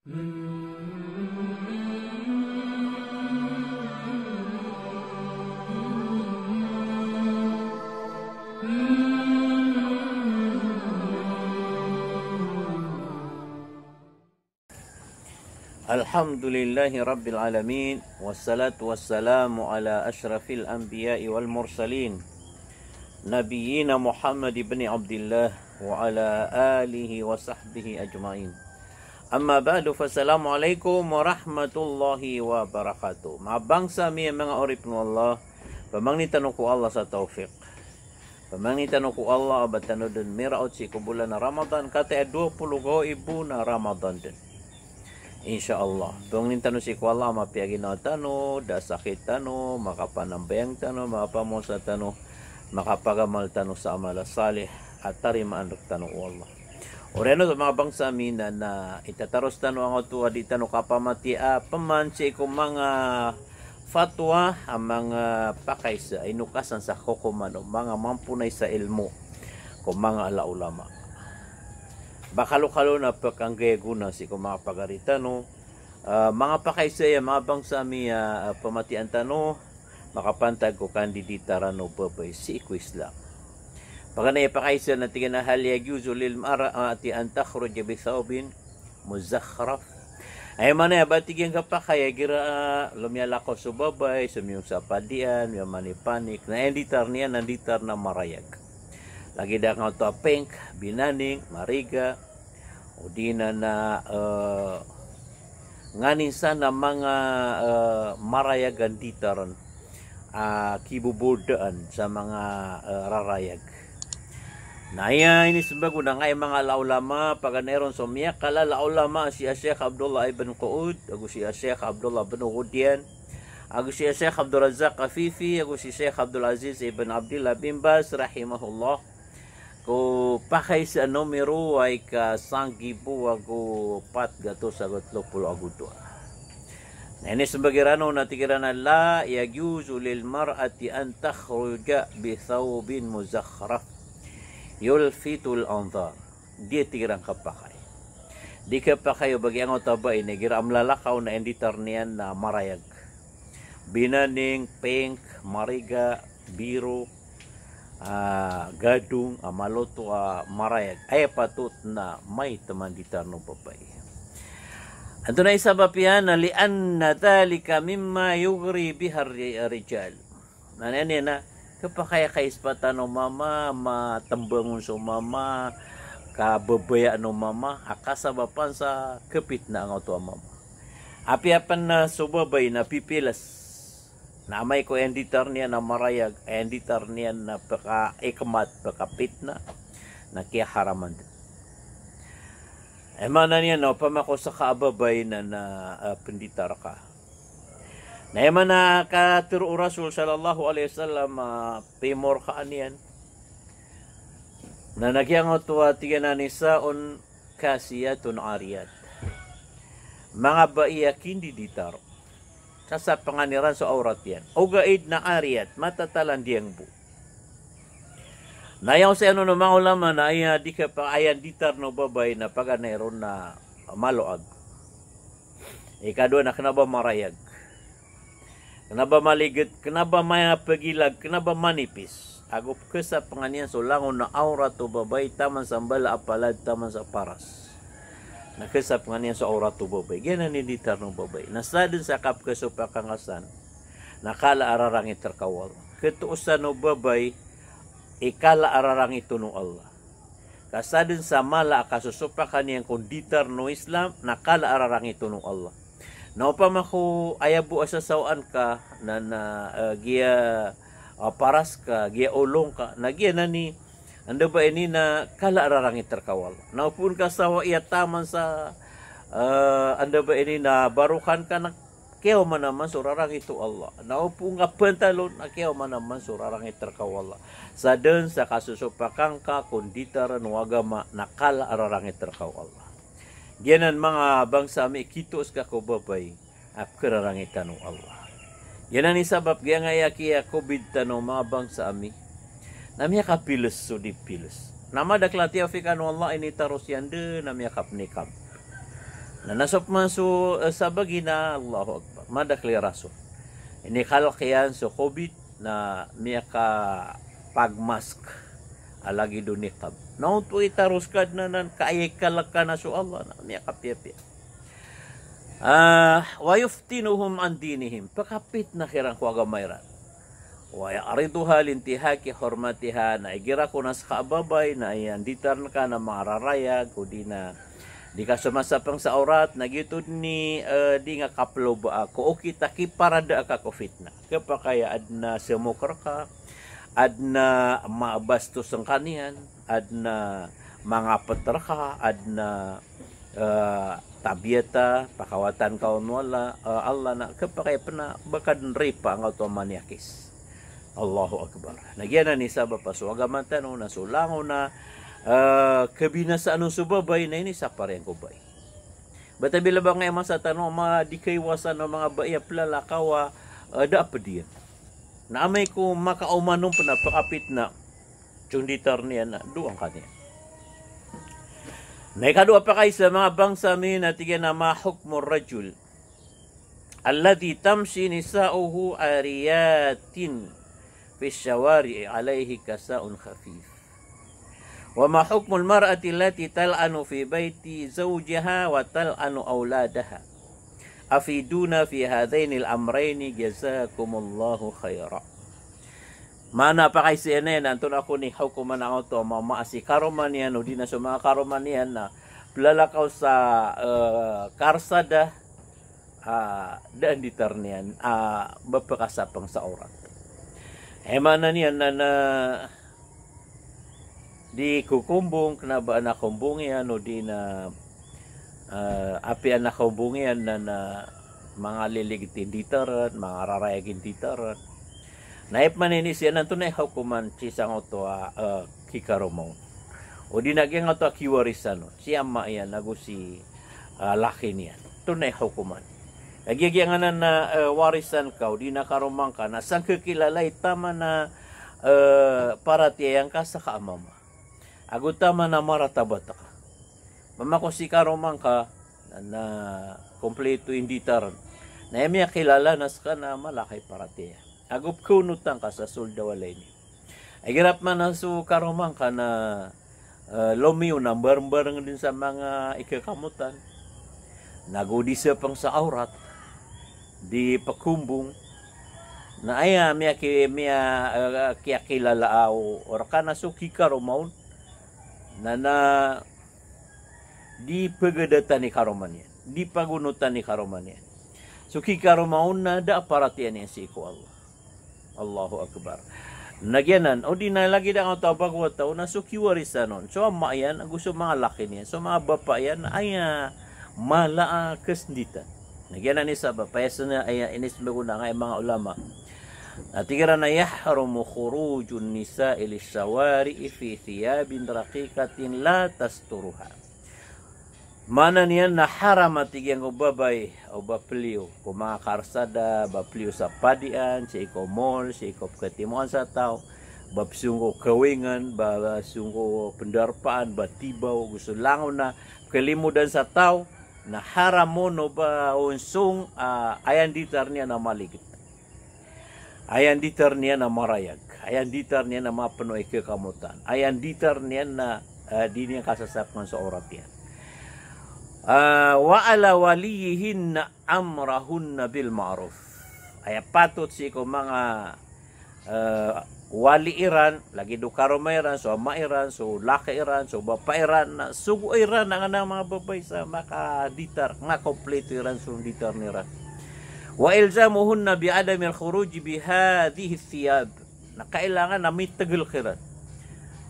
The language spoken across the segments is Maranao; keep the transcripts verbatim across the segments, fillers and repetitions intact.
Alhamdulillahi Rabbil Alamin, wassalatu wassalamu ala ashrafil anbiya'i wal mursalin, nabiyyina Muhammad ibn Abdillah wa ala alihi wa sahbihi ajma'in. Amma ba'du, fassalamu alaikum warahmatullahi wabarakatuh. Manga bangsa mi, manga oripn o Allah, pamangnin tano ko Allah sa tawfiq. Pamangnin tano ko Allah a ba tano dn miraot sii ko bolan a Ramadan, kataya dowa polo gawii bo na Ramadan dn. Insha Allah. Pamangnin tano sii ko Allah a mapiya ginawa tano, da sakit tano, makapanambayang tano, makapamowasa tano, makapagamal tano sa amal a salih, a tarimaan rktano o Allah. Oriyan oto manga bangsa mi na, na itataros tano angkoto a di tano kapamatiya, pman sii ko manga fatwa a manga pakaisa a inokasan sa kokoman o manga mamponay sa ilmo ko manga ala ulama. Ba kalokalo na pkanggay a gona sii ko manga pagari tano, ah, manga pakaisa aya manga bangsa mi a, ah, pamatiyaan tano, makapantag ko kandiditaran o babay sii ko Islam. Paganay a pakaisa na tig iyan a hal yajuzu lil mar'ati an takhruja bi thawbin muzakhraf. Aya maana aya ba tig iyan kapakay a igira, ah, lomiyalakaw so babay, somiyong sa padian, miyamanipanik, na aya nditar niyan na nditar na marayag. Lagid angkoto a pink, binaning, mariga, odi na na, eh, nganin san a manga, eh, marayag a nditar a kibobodaan sa manga, eh, rarayag. Na aya inismbag on angkai a manga ala ulama, paganay ron so miyakala ala ulama, si a Sheikh Abdullah ibn Qu'ud, ago si a Sheikh Abdullah ibn Ghudyan, ago si a Sheikh Abdul Razzaq Afifi, ago si Sheikh Abdul Aziz ibn Abdillah bin Baz rahimahullah, ko pakaisa a numero a ika sanggibo ago pat gatos ago tlo polo ago dowa. Na inismbag iran on na tig iran a la yajuzu lil mar'ati an takhruja bi thawbin muzakhraf yulfitul anzar. Di, tig iran, kapakay. Di kapakay o ba giya angkoto a bai na igira a mlalakaw na aya nditar niyan na marayag. Binaning, pink, mariga, biro, ah, gadong, a maloto a marayag. Aya patot na maito a nditar o babay. Antonaa i sabap iyan? Na li anna dhalika mimma yughri biha ar-rijal. Na aya niyan na kapakay a kaisbatan o mama, matmbang on so mama, kababayaan o mama, a kasabapan sa kapitnaa angkoto a mama. Apiya pn na so babay na pipiles. Na amay ko aya nditar niyan na marayag, aya nditar niyan na pkaikmat, pkapitna, na kiyaharaman dn. Aya maana niyan na opama ko ska a babay na, na, ah, pnditar ka. Na aya maana a katharo o Rasul sallallahu alaihi wasallam, ah, pimorkaan iyan. Na giyangkoto a tig iyan a nisaun kasiyatun ariyat. Manga bai a kindiditar. Sasapngan iran so awrat iyan. Ogaid na ariyat, matatalan diyangbo. Na aya osayan on o manga ulama na aya di kapa-, aya nditar o babay na paganay ron na maloag. Ikadowa na kna ba marayag. Kna ba maligit, kna ba mapagilag, kna ba manipis. Ago pkhasapngan iyan so langon a awrat o babay taman sa mbala a palad, taman sa paras. Na khasapngan iyan so awrat o babay. Giyanan i nditar o babay. Na sadn sa kapkhasopak angka san na kala a rarangit rka o Allah. Khatoosan o babay i kala a rarangit on o Allah. Ka sadn sa mala a kasosopakan iyan ko nditar o Islam, na kala a rarangit on o Allah. Na opama ko aya bo a sasawaan ka, na, na, eh, giya, ah, paras ka, giya olong ka, na giyanan i, anda ba ini na kala a rarangit rka o Allah. Na opama ka sawai a taman sa, eh, anda ba ini na barokan ka na kiyaoma naman so rarangit o Allah. Na opama ka pantalon, na kiyaoma naman so rarangit rka o Allah. Sadn sa kasosopakan ka ko nditar o agama na kala a rarangit rka o Allah. Giyanan manga bangsa ami, khatoos ka ko babay a pkhararangitan o Allah. Giyanan i sabap giyangkaya kiyakobid tano manga bangsa ami. Na miyakapiles so di piles. Na madakl a tiyawfiqan o Allah, initaros iyan dn a miyakapnikab. Na nasop man so, eh, sabagi na, Allahu Akbar, madakl i rason. Inikhalk iyan so covid na miyakapagmask a lagid o niqab. Na oto i taros ka dn anan ka aya i kalk ka na so Allah na miyakapiyapiya. Ah, wa yuftinuhum an dinihim. Pkapitna kiran ko agama iran. Wa ya'riduha lintihaki hurmatiha, na igira ko na ska a babay na aya nditarn ka na manga rarayag, odi na di ka somasapng sa awrat, na giyoto dn i, eh, di nga kaplobaa ko okit a kiparada ka ko fitna. Khapakay a adn a somok rka, adn a ma-, bastos ngka niyan, adn a mangapet rka, adn a eh, tabiat a pakawatan ka on o Allah, eh, Allah na khapakay pn a ba ka dn ripa angkoto a maniyakis. Allahu Akbar. Na giyanan i sabap a so agama tano na so langon a, eh, kabinasaan on so babay na inisapar iyan ko bai. Bata bila ba ngka i masa tano ma di kaiwasan o manga bai a plalakaw a, eh, da a pd iyan. Na amay ko makaoman on pn a pkapitna so nditarn iyan na dowa ngka niyan. Na ikadowa a pakaisa, manga bangsa mi, na tig iyan a ma hukmur rajul alladhi tamshi nisa'uhu ariyatin fi shawari'i alayhi kasa'un khafif. Wa ma hukmul mar'ati allati tal'anu fi bayti zawjiha wa tal'anu awladaha. Afiduna fi hadhainil amrayni jazakumullahu khaira. Maana a pakaisa iyan na antonaa kon i hokoman angkoto a mamaas i karoma niyan, odi na so manga karoma niyan na plalakaw sa, eh, karsada, ah, da a nditarn iyan, ah, ba pkasapng sa awrat. Aya maana niyan na, na di kokombong, kna ba adn a kombong iyan, odi na, eh, apiya adn a kombong iyan na, na manga liligit i nditarn, manga rarayag i nditarn. Na aya pman ini siyan antonaa i hokoman sii sangkoto a, eh, kikaroma on. Odi na giyangkoto a kiwarisan on. Si ama iyan ago si, eh, laki niyan. Antonaa i hokoman. Lagid a giyanan a, eh, warisan ka, odi na karoma ngka, na sangkakilala i taman a, eh, paratiyaya ngka sa ka a mama. Ago taman a maratabat ka. Mama ko si karoma ngka, na, na komplito i nditarn. Na aya miyakilala na ska na mala ka i paratiyaya. Ago pkhaonotan ka sa sold a walay niyo. Igira pman a so karoma ngka na, eh, lomiyo na mbarmbarng dn sa manga ikakamotan. Na go di sapng sa awrat. Di pkombong. Na aya miyaki-, miya, eh, kiyakilala o rka na so kikaroma on. Na, na di pgadatan i karoma niyan, di pagonotan i karoma niyan. So kikaroma on na da a paratiyaya niyan sii ko Allah. Allahu Akbar. Na giyanan, odi na lagid angkoto a bago a taw na so kiwarisan on. So ama iyan, ago so manga laki niyan, so manga bapa iyan, aya mala a kasnditan. Na giyanan i sabap, aya sna, aya inismbag on angkai a manga ulama. Na tig iran a yahrumu khurujun nisa'i lishawari'i fi thiyabin raqiqatin la tasturuha. Maana niyan na haram a tig iyan ko babay o ba pliyo ko manga karsada, ba pliyo sa padian, sii ko mall, sii ko pkhatimoan sa taw, ba psong ko kawingan, ba, ba song ko pndarpaan, ba tibaw, go so langon a kalimodan sa taw, na haram on o ba on song, ah, aya nditarn iyan a maligit. Aya nditarn iyan a marayag. Aya nditarn iyan a mapno i kakamotan. Aya nditarn iyan na, eh, di niyan kasasapngan so awrat iyan. Ah, wa ala waliyihinna amrahunna bil ma'ruf. Aya patot sii ko manga, eh, wali iran, lagid o karoma iran, so ama iran, so laki iran, so bapa iran, na sogo iran, angkanan a manga babay sa makanditar, nga komplito iran so nditarn iran. Wa ilzamuhunna bi adamil khuruj bi hadhihi thiyab. Na kailangan a mitgl kiran.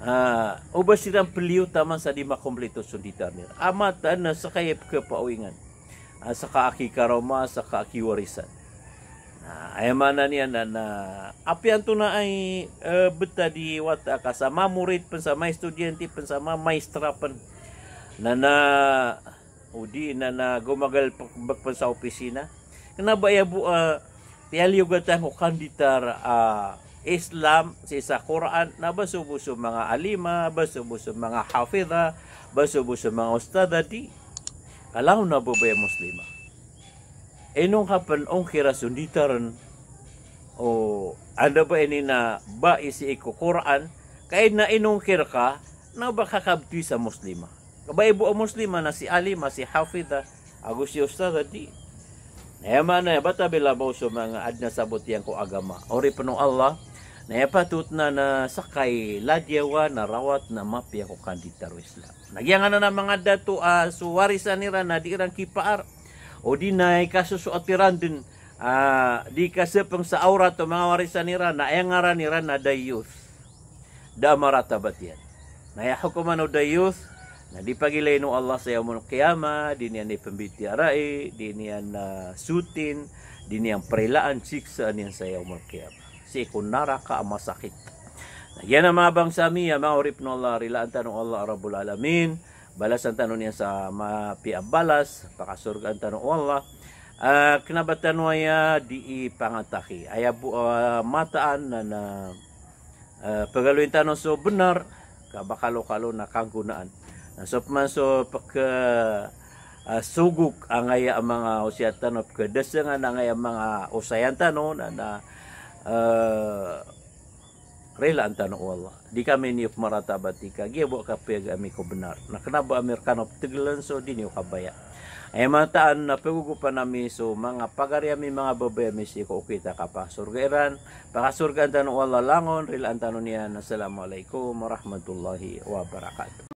Ah, o ba siran pliyo taman sa di makomplito so nditarn iran. A mataan na ska i pkhapaawingan. Ah, ska a kikaroma, ska a kiwarisan. Na, aya maana niyan na, na, apiya antonaa i, eh, btad i wata ka sa mamorit pn, sa maistudiyante pn, sa mamaistra pn. Na, na, odi na, na gomagalbk pn sa opisina. Kna ba aya bo, eh, piyaliyogatan ko kanditar, ah, Islam sii sa Qur'an, na ba so bo so manga alima, ba so bo so manga hafidha, ba so bo so manga ustadha, di. Langon a babay a Muslima. Ino ngka pen ongkira so nditarn o anda ba ini na ba isi ko Qur'an, ka ino ongkir ka na ba kakabtowi sa Muslima. Ka ba ibo a Muslima na si alima, si hafidha, ago si ustadha di. Na aya maana niyan, bata bila ba o so manga adn a sabot iyan ko agama. Oripn o Allah, na aya patot na, na sakay ladiyawa na rawat na mapiya ko kanditaro Islam. Na giyanan a manga dato a so warisan iran na di iran kipaar, o di na ikasosoat iran dn, a, di kasepeng sa awrat o manga warisan iran, na aya ngaran iran na dayyuth. Da a maratabat iyan. Na aya hokoman o dayyuth, na di pagilayn o Allah sa yawmul qiyamah, di niyan di pembitiyarai, di niyan, a, sotin, di niyan prilaan, siksaan iyan sa yawmul qiyamah. Sii ko naraka a masakit. Na giyanan a manga bangsa mi, a manga oripn o Allah, rilaan tano o Allah Rabbul Alamin, balasan tano niyan sa mapiya a balas, pakasorgaan tano o Allah. A, kna ba tano aya di ipangatahi. Aya bo, a, mataan na, na, a, pegaloyin tano so benar, ka ba kalokalo na kanggonaan. Na so pman so peke, a, sogok angkaya a manga osay tano, pekedasengan angkaya a manga osayan tano, na, na, a, rilaan tano o Allah. Di kami niyo pmaratabat i kagiya bo a kapiyag ami ko benar. Na kna ba ami rkano petegelen so di niyo kabaya. Aya mataan na pegogopan ami so manga pagari ami, manga babay ami sii ko okit a kapasorga iran. Pakasorgaan tano o Allah langon, rilaan tano niyan. Assalamualaikum warahmatullahi wabarakatuh.